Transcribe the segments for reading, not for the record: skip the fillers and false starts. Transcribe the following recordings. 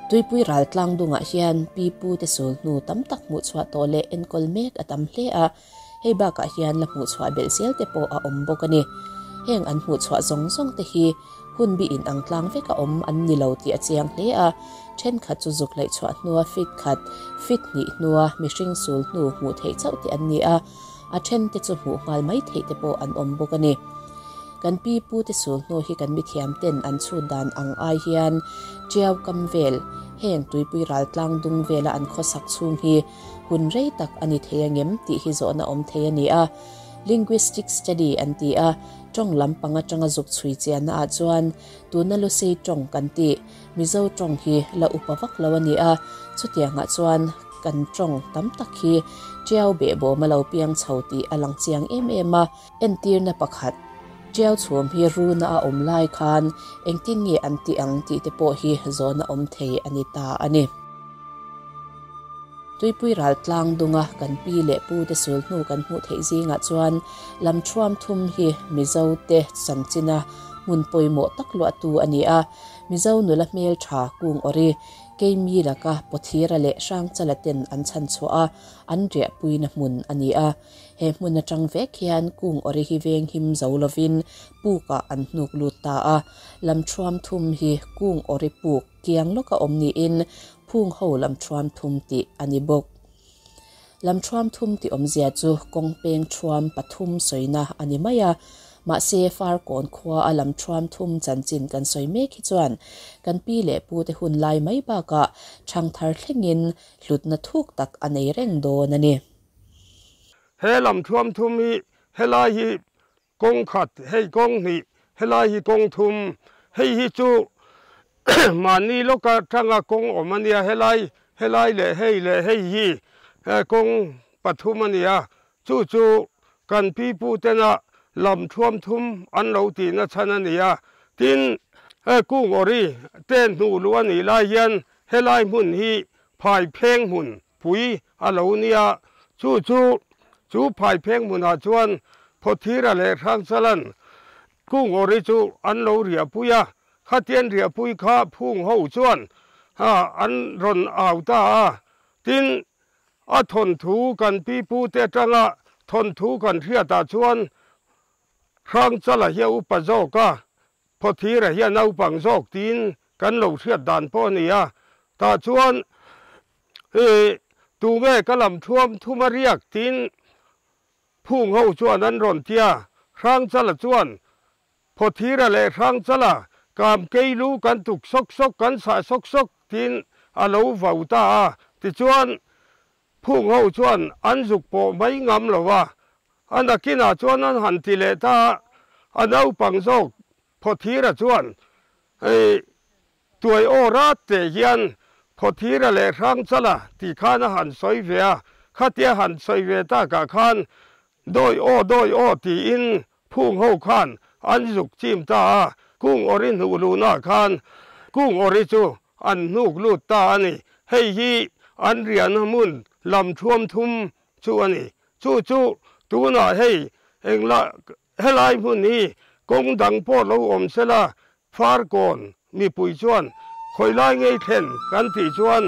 Tuipui ral tlang dungah hian pi pu te sul hnu tam tak hmuh chhuah tawh leh enkawl mek a tam hle a, hei bakah hian la hmuh chhuah belh zel te pawh a awm bawk a ni. Heng an hmuh chhuah zawng zawng te hi hun bi in ang tlang vek a awm an ni lo tih a chiang hle a, thenkhat chu zuk laih chhuah hnua feet khat, feet hnih hnua mihring sul hnu hmuh theih chauh te an ni a, a then te chu hmuh nghal mai theih te pawh an awm bawk a ni. Kan pi pu te sul hnu hi kan mithiam ten an chhut dan ang ai hian Tiau kam vel, heng tuipui ral tlang dung vela an khawsak chhung hi hun rei tak a ni thei angem tih hi zawhna awm thei a ni a. Linguistic study an ti a, tawng lampang atanga zuk chhui chianna ah chuan tuna Lusei tawng kan tih Mizo tawng hi la upa vak lo a ni a, chutiangah chuan kan tawng tam tak hi Tiau behbawm a lo piang chho tih a lang chiang em em a. Entirna pakhat, Tiau chhum hi runa a awm lai khan engtin nge an tih ang tih te pawh hi zawhna awm thei a ni ta a ni. Tuipui ral tlang dunga kan pi leh pu te sul hnu kan hmuh theih zingah chuan lam thuam thum hi Mizo te chanchina hmun pawimawh tak luahtu a ni a. Mizo nula hmeltha kung awri, Keimi laka Pawthira leh Hrangchala ten an chhan chhuah a, an riahpuina hmun a ni a. He hmun atang vek hian kung awri hi veng him zo lovin pukah an hnuk lut ta a. Lam thuam thum hi kung awri puk kiang lawka awm niin phung ho lam thuam thum tih a ni bawk. Lam thuam thum tih awmzia chu kawng peng thuam pathum sawina a ni mai a, mahse Farkawn khua a lam thuam thum chanchin kan sawi mek hi chuan kan pi leh pu te hun lai mai bakah thangthar thlengin hlutna thuk tak a nei reng dawn a ni. He lam thuam thum hi helai hi Kawng khat, hei kawng hnih, helai hi kawng thum, hei hi chu mahni lawka tanga kawng awm a nia, helai, helai leh hei leh hei hi kawng pathum a nia, chu chu kan pipu tena lam thuam thum an lo tihna chhan a nia. Tin, kung awri te hnuh luh a nih lai hian helai hmun hi phai pheng hmun pui a lo nia, chu chu chu phai pheng hmunah chuan Phawthira leh Hrangchalan Kungawri chu an lo riahpui a, khatian riahpui kha phung ho chuan an rawn au ta a, tin a thawnthu kan pipu te atanga thawnthu kan hriatah chuan Hrangchala hi a upa zawk a, Phawthira hi a naupang zawk tiin kan lo hriat dan pawh a ni a, tah chuan i tunge ka lam thuam thum a riak tiin phung ho chuan an rawn ti a, Hrangchala chuan Phawthira leh Hrangchala kam kei lu kan tuk sawk sawk kan sah sawk sawk tiin a lo vau ta a, tichuan phung ho chuan an zuk pawh mai ngam lo a, a nakinah chuan an han ti leh ta a, a naupang zawk Phawthira chuan hei tuai aw rat teh hian Phawthira leh Hrangchala tih khan a han sawi ve a, khatia han sawi ve takah khan dawi aw dawi aw tiin phung ho khan an zuk chim ta a, kung awri hnuh luhnah khan kung awri chu an hnuk lut ta a ni. Hei hi an riahna hmun lam thuam thum chu a ni. Chu chu tunah hei englah Helai hmun hi kawng dang pawh lo awm sela, Farkawn mipui chuan khawilai ngei thlen kan tih chuan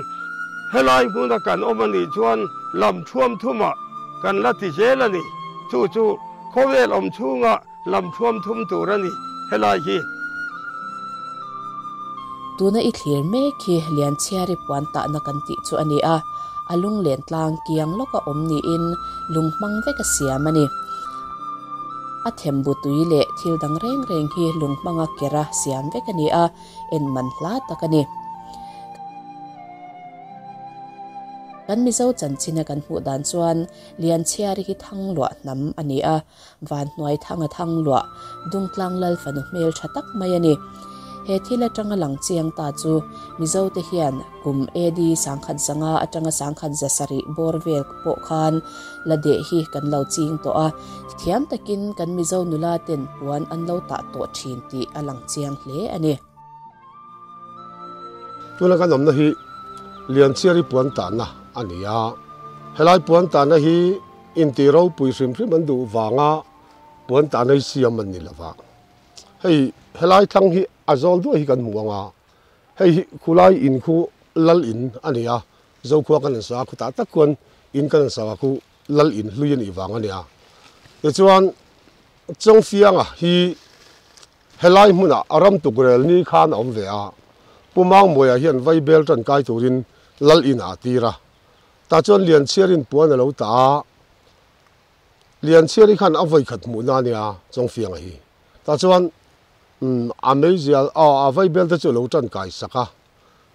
helai hmuna kan awm a nih chuan lam thuam thumah kan la ti zel a ni. Chu chu khawvel awm chhunga lam thuam thum tur a ni helai hi. Tuna i thlir mek hi Lianchhiari puan tahna kan tih chu a ni a, a lunglen tlang kiang lawka awm niin lung hmang vek a siam a ni. A thembu tui leh thil dang reng reng hi lung hmanga kera siam vek a ni a, en man hla tak a ni. Kan Mizo chanchina kan hmuh dan chuan Lianchhiari hi Thangluah hnam a ni a, Vanhnuai thanga Thangluah, Dungtlang Lal fanu hmel tha tak mai a ni. He thil atanga lang chiang ta chu Mizote hian kum AD 1005 atanga 1107 bawr vel pawh khan la deh hi kan lo ching tawh a, thiam takin kan Mizo nula ten puan an lo tah tawh thin tih a lang chiang hle a ni. Tuna kan awmna hi Lianchhiari puan tahna a ni a, helai puan tahna hi inti ropui hrim hrim an duh vanga puan tahna hi siam an ni lova. Hei helai thlang hi a zawl duai hi kan hmu ang a, hei hi khulai in khu lal in a ni a, Zokhua kan han sa a, khutah tak khuan in kan han sa a khu lal in hlui a nih vang a nia. Tichuan Chawngfianga hi helai hmunah a ram tukrel ni khan a awm ve a, Pu Mangmuaia hian Vaibel tankai turin lal in ah a tir a, tah chuan Lianchhiarin puan a lo tah a, Lianchhiari khan a vawikhat hmuhna a nia Chawngfianga hi. Tah chuan a meizial a Vaibel te chu a lo tankai sak a,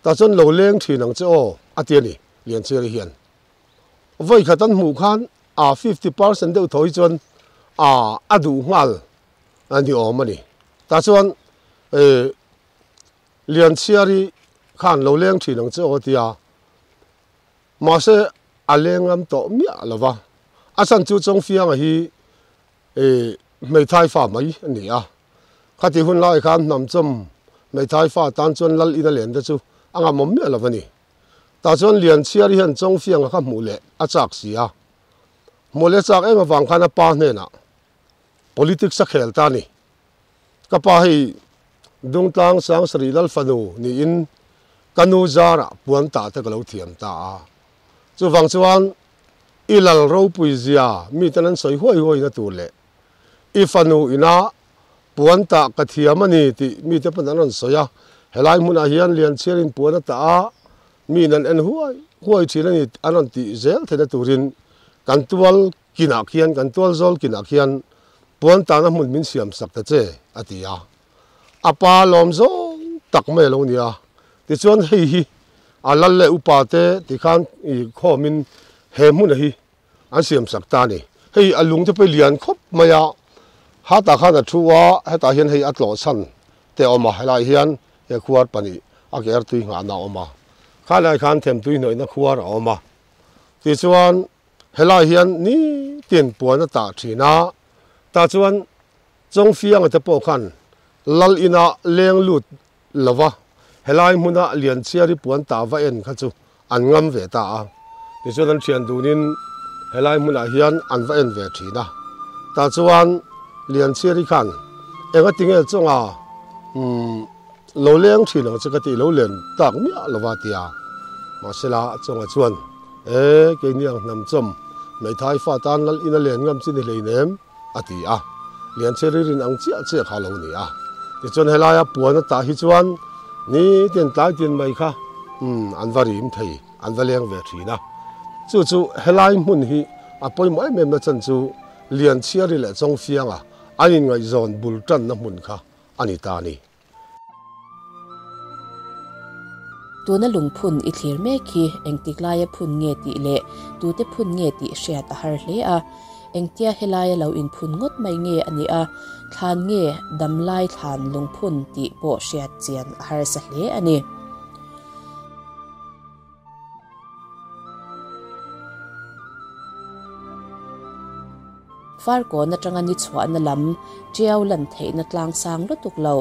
tah chuan lo leng thin ang che aw a ti a ni Lianchhiari hian. Vawikhat an hmuh khan a 50% deuh tho hi chuan a duh nghal a ni awm a ni. Tah chuan Lianchhiari khan lo leng thin ang che aw tia mahse a leng ngam tawh miah lo va. A chhan chu Chawngfianga hi hmeithai fa mai a ni a. Khati hun lai khan hnamchawm hmeithai fa tan chuan lal ina len te chu a ngamawm miah lo a ni. Tah chuan Lianchhiari hian Chawngfianga kha hmuh leh a chak si a. Hmuh leh a chak em avang khan a pa hnenah Politics a khel ta a ni. Ka pa hei Dungtlang Sangsarih Lalfanu niin ka nu zarah puan tah te ka lo thiam ta a. Chuvang chuan i lal ropui zia miten an sawi huai huai na tur leh i fanu ina puan tah ka thiam a ni tih mite pawn an rawn sawi a. Helai hmunah hian Lianchhiarin puan a tah a, miin an en huai huai thin a ni an rawn tih zel theihna turin kan tual Kinah khian kan tual zawl kinah khian puan tana hmun min siam sak ta che, a ti a. A pa lawm zawng tak mai a lo ni a. Tichuan hei hi a lal leh upa te tikhan i khawmin he hmuna hi an siam sak ta a ni. Hei a lung te pawh hi lian khawp mai a, hatah khan a thu a, hetah hian hei a tlawh chhan te a awm a, helaiah hian he khuar pahnih a ke artui nghahna a awm a, khalaiah khan themtui hnawihna khuar a awm a. Tichuan Helai hian nitin puan a tah thin a, tah chuan Chawngfianga te pawh khan lal ina leng lut lo va, helai hmuna Lianchhiari puan tah va en kha chu an ngam ve ta a. Tichuan an thian dunin helai hmunah hian an va en ve thin a, tah chuan Lianchhiari khan enga tinge chawnga umm lo leng thin ang che ka tih lo len tak miah lo va tia, mahsela chawnga chuan. E, keini ang hnam chawm, hmeithai fa tan lal ina len ngam chi ni hleinem, a ti a. Liancheri rin ang chiah chiah kha a lo ni a. Tichuan helaia puan a tah hi chuan nitin tlai tin mai kha umm an va rim thei, an va leng ve thin a. Chu chu helai hmun hi a pawimawh em em na chan chu Lianchhiari leh Chawngfianga an inngaihzawn bul tanna hmun kha a ni ta a ni. Tuna lungphun i thlir mek hi engtik laia phun nge tih leh tute phun nge tih hriat a har hle a. Engtia helaia lo inphun ngawt mai nge a nih a, thlan nge damlai thlan lungphun tih pawh hriat chian a harsa hle a ni. Farkawn atanga ni chhuahna lam Tiau lan theihna tlang sang lutuk lo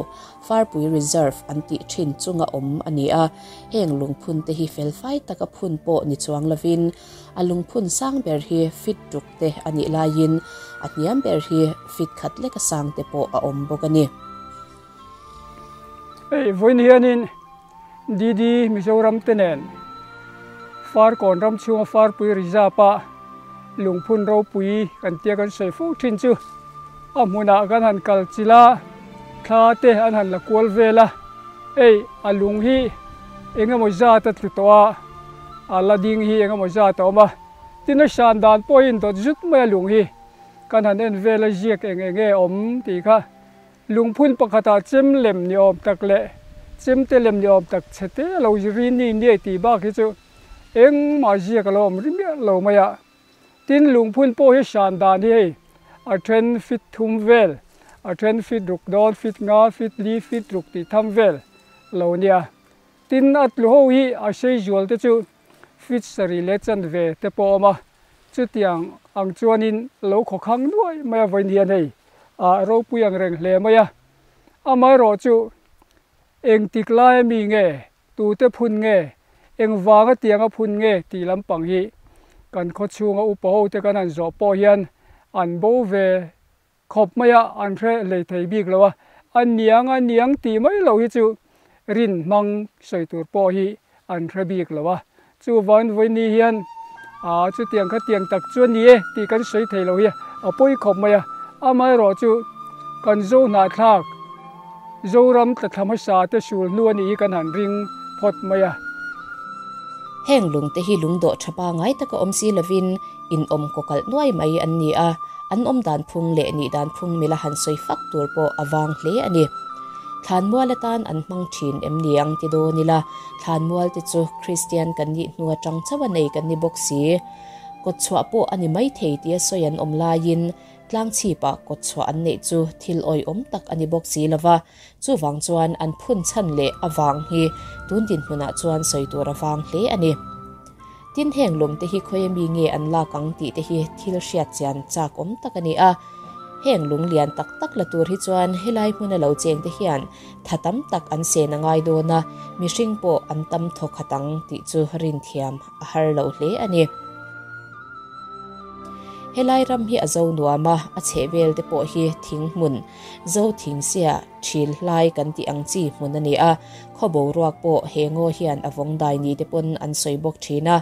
Farpui Reserve an tih thin chunga awm a ni a, heng lungphun te hi felfai taka phun pawh ni chuang lovin a lungphun sang ber hi feet ruk te a nih laiin a hniam ber hi feet khat leka sang te pawh a awm bawk a ni. Hei vawiin hianin DD Mizoram te nen Farkawn ram chhunga Farpui Reserve a lungphun ropui kan tia kan sawi fo thin chu a hmunah kan han kal chilh a, thla te an han la kual vel a, hei a lung hi eng emaw zat a tlu tawh a, a la ding hi eng emaw zat a awm a, tin a hran dan pawhin dawt zut mai a lung hi kan han en vel a ziak eng eng nge awm tih kha. Lungphun pakhatah chem lem ni awm tak leh chemte lem ni awm tak chhe te a lo ri ni niai tih bak hi chu engmah ziak a lo awm ri miah lo mai a. Tin, lungphun pawh hi hran dan hi hei a then fit thum vel, a then fit ruk dawn, fit nga, fit li, fit ruk tih tham vel lo nia. Tin, a tlu ho hi a sei zual te chu fit sarih leh chanve te pawh a awm a, chutiang ang chuanin lo khawkhang nuai mai a vawiin hian hei a ropui ang reng hle mai a. Amaherawh chu engtik laia mi nge, tute phun nge, engvanga tianga phun nge tih lampang hi kan khawchhunga upa hote kan han zawh pawh hian an bo ve khawp mai a, an hre hlei thei bik lo a. A niang a niang tih mai lo hi chu rin hmang sawi tur pawh hi an hre bik lo a. Chuvain vawiini hian aa chutiang khatiang tak chu a ni e tih kan sawi thei lo hi a pawi khawp mai a. Amaherawh chu kan Zo hnahthlak Zoram tla thla hmasa te sul hnu a nih hi kan han ring phawt mai a. Heng lung te hi lung dawh tha pangai taka awm si lovin in awm kaw kalh nuai mai an ni a, an awm dan phung leh nih dan phung mila han sawi fak tur pawh a vang hle a ni. Thlanmual atan an hmang thin em ni ang ti dawn ila, Thlanmual te chu Kristian kan nih hnu atang chauh a nei kan ni bawk si. Kawtchhuah pawh a ni maithei tia sawi an awm laiin tlangchhipah kawtchhuah an neih chu thil awihawm tak a ni bawk si lo va, chuvang chuan an phun chhan leh avang hi tun dinhmunah chuan sawi tur a vang hle a ni. Tin heng lung te hi khawi ami nge an lak ang tih te hi thil hriat chian chak awm tak a ni a. Heng lung lian tak tak la tur hi chuan helai hmuna lo cheng te hian tha tam tak an sen a ngai dawn a, mihring pawh an tam thaw khat ang tih chu rinthiam a har lo hle a ni. Helai ram hi a zo nuam a, a chhehvel te pawh hi thing hmun, zo thing sia thil hlai kan tih ang chi hmun a ni a, khaw boruak pawh he ngaw hian a vawng dai ni te pawn an sawi bawk thin a.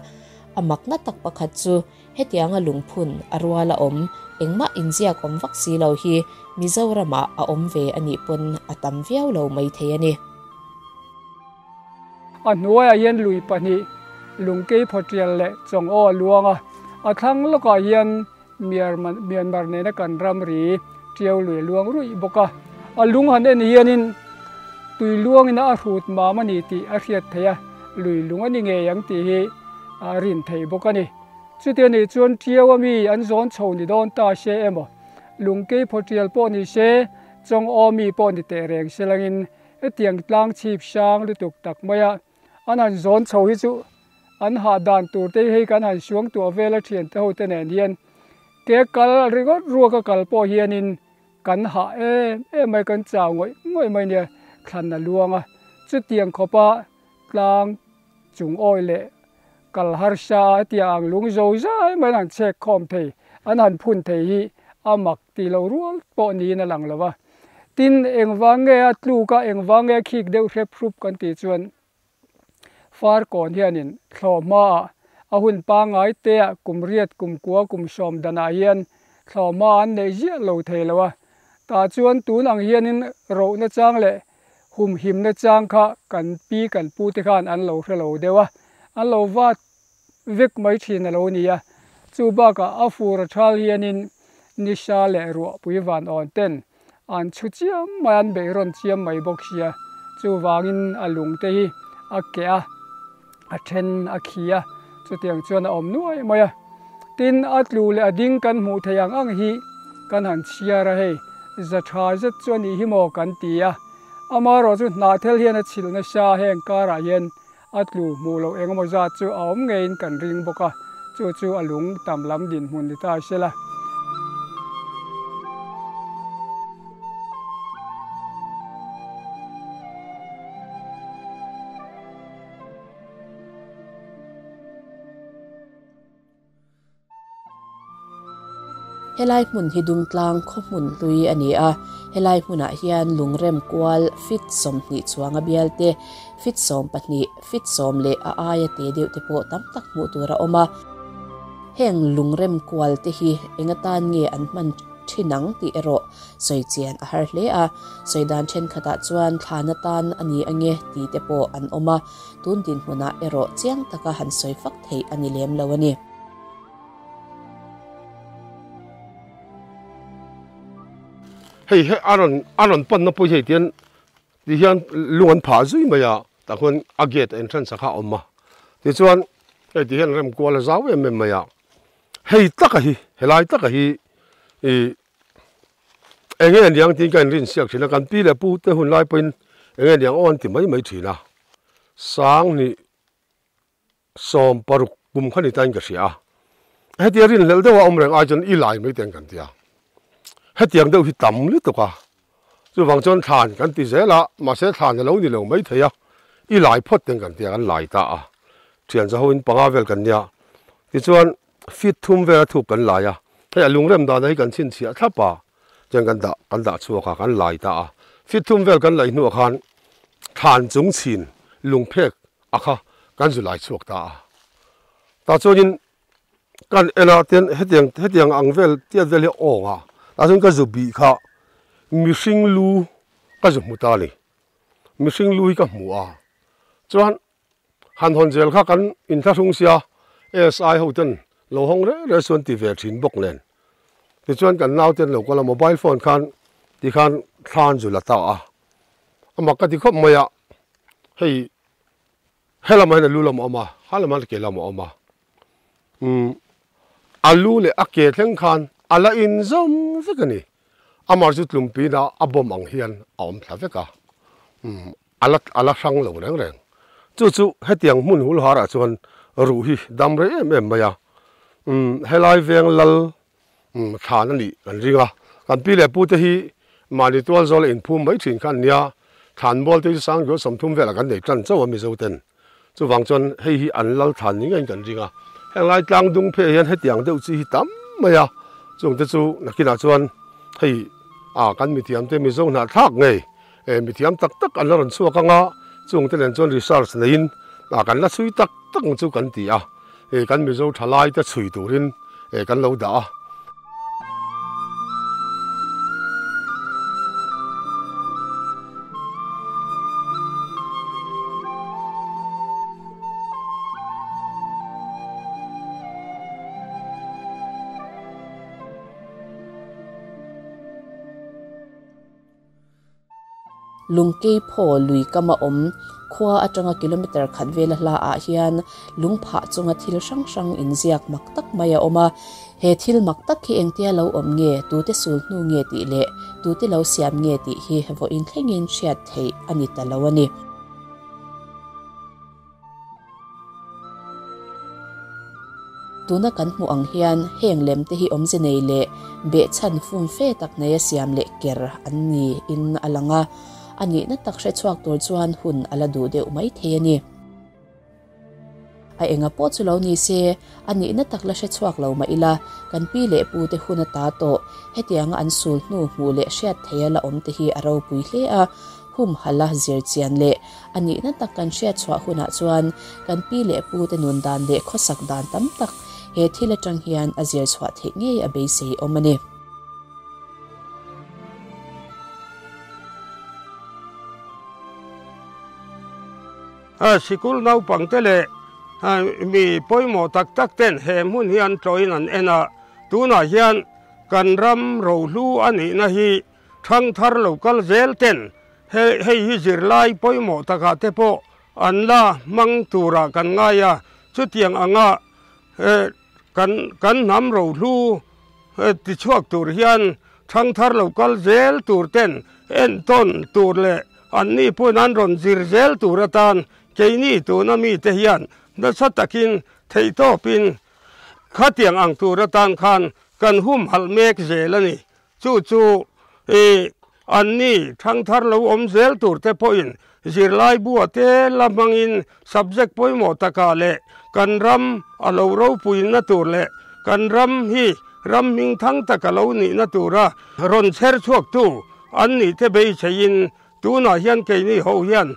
A makna tak pakhat chu Hetianga lungphun a rual a awm, engmah inziak awm vak si lo hi Mizoramah a awm ve a nih pawn a tam viau lo maithei a ni. A hnuaiah hian lui pahnih, Lungkei Phawtial leh Chawng-aw a luang a, a thlang lawkah hian Myanmar nena kan ramri Tiau lui a luang ruih bawk a. A lung han en hianin tui luangin a hrut mam a ni tih a hriat theih a, lui lung a ni ngei ang tih hi a rin theih bawk a ni. Chuti a nih chuan Tiau a mi an zawn chho ni dawn ta se emaw, Lungkei phawtial pawh ni se, Chawng aw mi pawh ni teh reng se langin hetiang tlang chhip hrang lutuk tak maia an han zawn chho hi chu an hah dan tur te hi hei kan han suang tuah vel a thian te ho te nen hian ke kal ringawt ruaka kal pawh hianin kan hah em em mai kan chau ngawih ngawih mai nia thlan a luang a. Chutiang khawpa tlang chung awi leh Kal harsa a tia ang lung zo zai mai an chhek khawm thei, an han phun thei hi a mak ti lo rual pawh niin a lang lo va. Tin, engvang nge a tluk a, engvang nge a khik deuh hrep hrup kan tih chuan Farkawn hianin thlawhhmaah a hun pangngai teah kum riat, kum kua, kum sawm danah hian thlawhhma an neih ziah lo thei lo a. Tah chuan tun ang hianin rohna chang leh Humhimna chang kha kan pi kan pu te khan an lo hre lo deuh a, an lo vat vek mai thin a lo ni a. Chu bakah a fur a thal hianin nisa leh ruahpui van awn ten an chhu chiam mai, an beih rawn chiam mai bawk sia. Chuvangin a lung te hi a keh a, a then a khi a, chutiang chuan a awm nuai mai a. Tin, a tlu leh a ding kan hmuh theih ang ang hi kan han chhiar a, hei za tha zet chu a nih hi maw kan ti a. Amaherawh chu hnahthel hian a chhilh nasa a, heng karah hian a tlu hmuh loh eng emaw zat chu a awm ngeiin kan ring bawk a, chu chu a lung tam lam dinhmun ni ta sela. Helai hmun hi Dungtlang khaw hmun hlui a ni a, helai hmunah hian lungrem kual fit 20 chuanga bial te, fit 12, fit 10 leh a aia te deuh te pawh tam tak hmuh tur a awm a. Heng lungrem kual te hi eng atan nge an hman thin ang tih erawh sawi chian a har hle a, sawi dan thenkhatah chuan thlan atan a ni ange tih te pawh an awm a, tun dinhmunah erawh chiang taka han sawi fak theih a ni lem lo a ni. Hei he a rawn a rawn panna pawh hi hei tian ti hian lung an phah zui mai a tah khuan a gate entrance ah kha a awm a tichuan hei ti hian rem kual a zau em em mai a hei taka hi helai taka hi ih eng nge niang tiin ka inrin siak thin a kan pi leh pu te hun lai pawhin eng nge niang aw an ti mai mai thin a sang hnih 60 kum kha ni tain ka hria a, hetia rinhlelh deuha awm reng ai chuan i lai mai teng kan ti a, hetiang deuh hi tam lutuk a, chuvang chuan thlan kan ti zel a, mahse thlan a lo ni lo mai thei a, i lai phawt teng kan ti a, kan lai ta a, thian za hoin panga vel kan nia, tichuan feet thum vel a thuk kan lai a, hei a lungrem dana hi kan chhinchhiah thlap a, chuan kan dah kan dah chhuak a, kan lai ta a, feet thum vel kan laih hnuah khan thlan chung chhin lungphek a kha. Kan zu lai chhuak ta a. Tah chuanin kan en a tian hetiang hetiang ang vel tiat vel hi a awng a, tah chuan ka zu bih kha mihring lu ka zu hmu ta a ni. Mihring lu hi ka hmu a, chuan han hawn zel kha kan inthlahrung sia SI ho ten lo hawng reng reng chuan ti ve thin bawk nen. Tichuan kan nau ten lo kal a mobile phone khan tikhan thla an zu la ta a, a mak ka ti khawp mai a, hei He lamah hian a lu lam a awm a, ha lamah hian a ke lam a awm a. Umm a lu leh a ke thleng khan a la inzawm vek a ni. Amah chu tlumpiin a a bawm ang hian a awm thla vek a. Umm a la a la hrang lo reng reng. Chu chu hetiang hmun hul harah chuan ruh hi dam rei em em mai a. Umm helai veng lal umm thlan a nih kan ring a, kan pi leh pu te hi mahni tual zawl a inphum mai thin kha an nia, thlan mual te hi Sangzual 30 velah kan nei tan chauh a Mizo ten, chuvang chuan hei hi an lal thlan ni ngeiin kan ring a, heng lai tlang dung phei ah hian hetiang deuh chi hi tam mai a, chung te chu nakinah chuan hei ah kan mithiam te Mizo hnahthlak ngei eh mithiam tak tak an la rawn chhuak ang a, chung te nen chuan research neiin ah kan la chhui tak tak ang chu kan ti a. Hei kan Mizo thalai te chhui turin kan lo dah a. Lungkeiphaw lui kama awm khua atanga kilometre khat vela hla ah hian lungphah chunga thil hrang hrang inziak mak tak mai a awm a. He thil mak tak hi engtia lo awm nge, tute sul hnu nge tih leh tute lo siam nge tih hi vawiin thlengin hriat theih a ni ta lo a ni. Tuna kan hmuh ang hian heng lem te hi awmze nei leh behchhan fum fe tak nei a siam leh ker an ni in a lang a, a nihna tak hre chhuak tur chuan hun a la duh deuh mai thei a ni. A enga pawh chu lo ni se, a nihna tak la hre chhuak lo mah ila, kan pi leh pu te hun a ta tawh, hetianga an sul hnu hmuh leh hriat theia la awm te hi a ropui hle a, Humhala zir chian leh a nihna tak kan hriat chhuah hunah chuan kan pi leh pu te nun dan leh khawsak dan tam tak he thil atang hian a zir chhuah theih ngei a beisei awm a ni. Sikul naupangte leh mi pawimawh tak tak ten he hmun hi an tlawhin an en a, tunah hian kan ram rohlu a nihna hi Thangthar lo kal zel ten hei hi zirlai pawimawh takah te pawh an la hmang turah kan ngai a, chutiang anga kan kan hnam rohlu tichhuak tur hian thangthar lo kal zel tur ten entawn tur leh anni pawhin an rawn zir zel tur atan keini tuna mite hian nasa takin theihtawpin khatiang ang tur atan khan kan humhalh mek zel a ni. Chu chu i anni thangthar lo awm zel tur te pawhin zirlai bua te la hmangin subject pawimawh takah leh kan ram a lo ropuina tur leh kan ram hi ram hmingthang tak a lo nihna tura rawn chher chhuaktu an nih te beiseiin tunah hian keini ho hian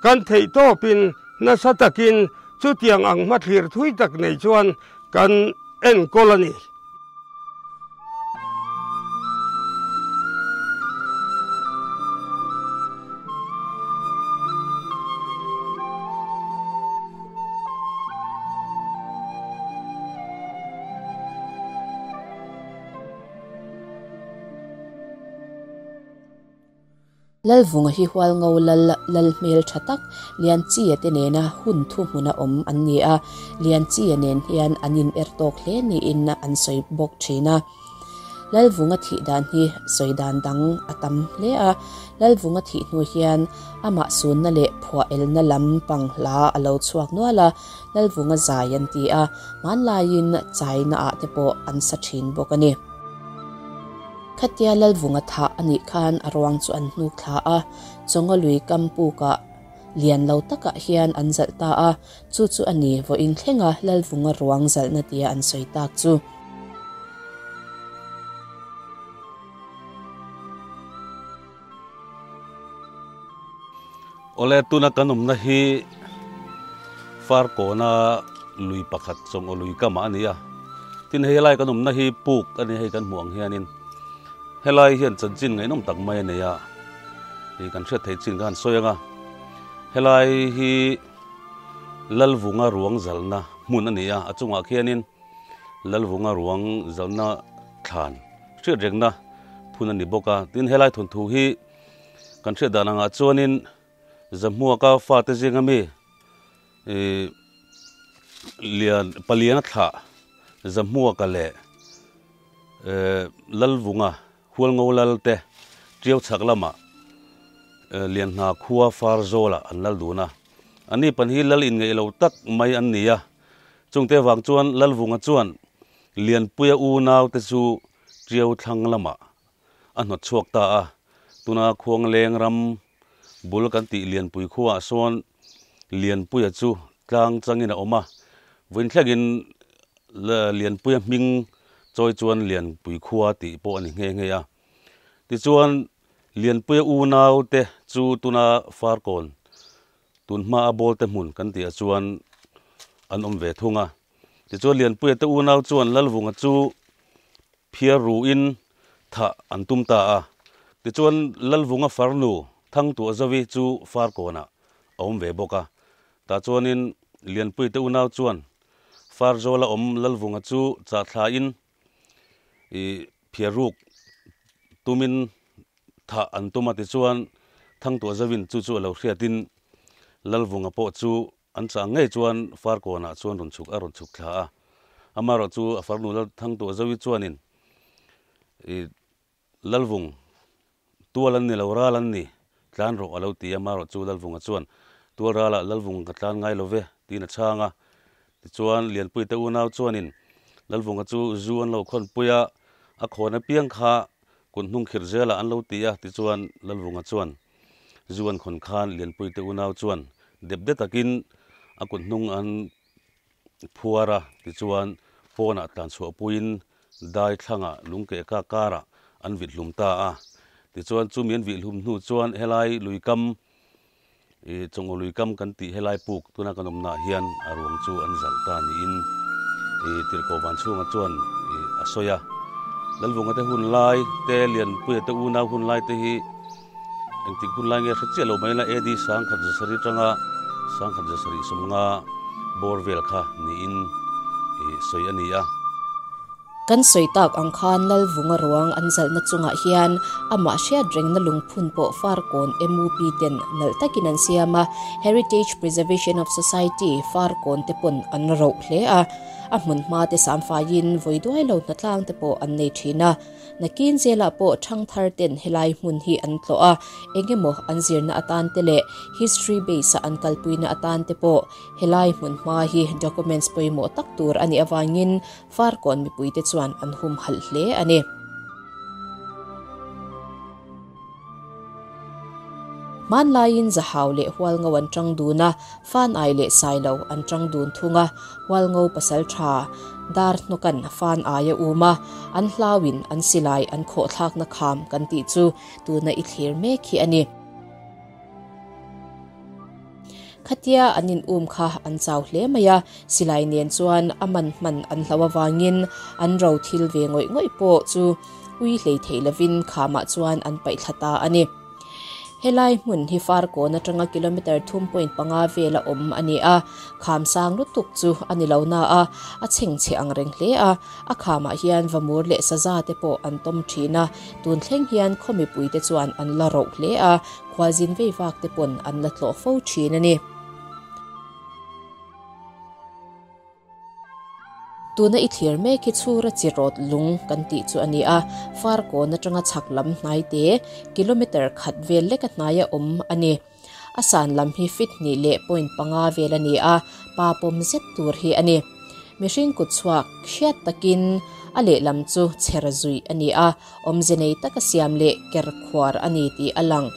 kan theihtawpin nasa takin chutiang ang hmathlir thui tak nei chuan kan enkawl a ni. Lalvunga hi Hualngo lal lal hmel tha tak Lianchia te nena hun thuhmuna awm an ni a, Lianchia nen hian an in er tawk hle niin an sawi bawk thin a. Lalvunga thih dan hi sawi dan dang a tam hle a, Lalvunga thih hnu hian amah sunna leh phuah elna lam pang hla a lo chhuak nual a, Lalvunga zai an ti a, hmanlaiin chaina ah te pawh an sa thin bawk a ni. Khatia Lalvunga thah a nih khan a ruang chu an hnuk thla a, Chawnga lui kam pukah lian lo takah hian an zalh ta a, chu chu a ni vawiin thlenga Lalvunga ruang zalhna tia an sawi tak chu. Awle tuna kan awmna hi Farkawna lui pakhat chawng aw lui kamah a ni a, tin hei helai kan awmna hi puk a ni hei kan hmuh ang hianin helai hian chanchin ngaihnawm tak mai a nei a, ih kan hriat theih chin kha an sawi ang a, helai hi Lalvunga ruang zalna hmun a ni a, a chungah khianin Lalvunga ruang zalna thlan hriat rengna phun a ni bawk a, tin helai thawnthu hi kan hriat dan angah chuanin Zahmuaka fate zinga mi ih lian paliana thlah Zahmuaka leh eh Lalvunga Hualngo lal te Tiau chhak lamah eh Lianhna khua Farzawlah an lal dun a. Ani pan hi lal inngeih lo tak mai an ni a. Chungte vang chuan Lalvunga chuan Lianpuia unau te chu Tiau thlang lamah a hnawt chhuak ta a. Tuna Khuangleng ram Bul kan tih Lianpui khuaah sawn Lianpuia chu tlang changin a awm a, vawiinthlengin Lianpuia hming chawi chuan Lianpui khua tih pawh a ni nghe nghe a. Tichuan Lianpuia unaute chu tuna Farkawn tun hmaa Bawlte hmun kan tihah chuan an awm ve thung a. Tichuan Lianpuia te unau chuan Lalvunga chu phiar ruin thah an tum ta a. Tichuan Lalvunga farnu Thangtuahzovi chu Farkawnah a awm ve bawk a. Tah chuanin Lianpuia te unau chuan Farzawla awm Lalvunga chu chahthlain ih phiar ruk tumin thah an tum a. Tichuan Thangtuahzovin chu chu a lo hriatin Lalvunga pawh chu An chah ngei chuan Farkawnah chuan rawn chhuk a rawn chhuk thla a. Amaherawh chu a farnu lal Thangtuah Zovi chuanin i Lalvung tual an ni lo, ral an ni, tlan rawh a lo ti a. Amaherawh chu Lalvunga chuan tual ralah Lalvung ka tlan ngai lo ve tiin a chhang a. Tichuan Lianpuite unau chuanin Lalvunga chu zu an lo khawnpui a, a khawn apiang kha kut hnung khirh zelah an lo ti a. Tichuan Lalvunga chuan Zu an khawn khan Lianpuite unau chuan dep de takin a kut hnung an phuar a, tichuan pawnah tlan chhuah puiin dai thlangah lungkeh ka karah an vit hlum ta a. Tichuan chumi an vih hlum hnu chuan helai luikam, ih Chawngaw luikam kan tih helai puk tuna kan awmnaah hian a ruang chu an zalh ta niin ih Tirhkoh Vanchhunga chuan ih a sawi a. Lalvunga te hun lai te, Lianpuia te unau hun lai te hi Engtik hun lai nge hre chiah lo mai ila AD 1700 atanga 1750 bawr vel kha niin sawi a ni a. Kan sawi tak ang khan Lalvunga ruang an zalhna chungah hian amah hriat rengna lungphun pawh Farkawn MUP ten nalh takin an siam a, Heritage Preservation of Society Farkawn te pawn an roh hle a, a hmun hma te samfaiin vawi duai lo hnatlang te pawh an nei thin a. Nakin zelah pawh thangthar ten helai hmun hi an tlawh a, engemaw an zirna atan te leh history base a an kalpuina atan te pawh helai hmun hma hi documents pawimawh tak tur a nih avangin Farkawn mipuite chuan an humhalh hle a ni. Hmanlaiin Zahau leh Hualngo an tang dun a, Fanai leh Sailo an tang dun thung a, Hualngo pasal tha dar hnawkan Fanai a um a, an hlauin an silai an khawhthlakna kham kan tih chu tuna i thlir mek hi a ni. Khatia an in um kha an chau hle mai a, silai nen chuan a man hman an hlau avangin an ro thil ve ngawih ngawih pawh chu Ui hlei theih lovin khamah chuan an paih thla ta a ni. Helai hmun hi Farkawn atanga kilometre 3.5 vela awm a ni a, kham sang lutuk chu a ni lo na a, a chhengchhe ang reng hle a, a khamah hian vamur leh saza te pawh an tawm thin a, tun thleng hian khaw mipuite chuan an la roh hle a, khualzin veivak te pawn an la tlawh fo thin a ni. Tuna i thlir mek hi chhura chi rawt lung kan tih chu a ni a, Farkawn atanga chhak lam hnai te, kilometre khat vel leka hnaia awm a ni. A san lam hi feet hnih leh point panga vel a ni a, pa pawm zet tur hi a ni. Mihring kut chhuak hriat takin a lehlam chu chher zuih a ni a, awmze nei taka siam leh ker khuar a ni tih a lang.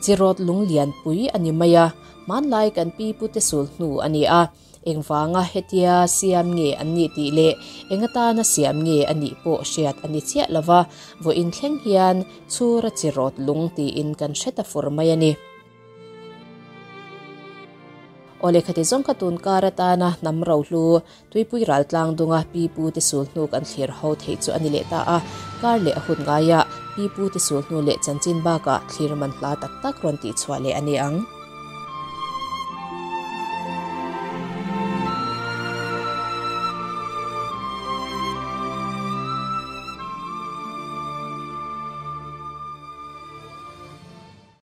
Chi rawt lung lianpui a ni mai a, hmanlai kan pi pute sul hnu a ni a. Engvanga hetia siam nge an nih tih leh eng atana siam nge a nih pawh hriat a ni chiah lo va, vawiin thleng hian chhura chi rawt lung tiin kan hre ta fur mai a ni. Awle khati zawng kha tun kar atana hnam rohlu tuipui ral tlang dunga pi pu te sul hnu kan thlir ho theih chu a ni leh ta a, kar leh a hun ngaia pi pu te sul hnu leh chanchin bakah thlir man hla tak tak rawn tihchhuah leh a ni ang.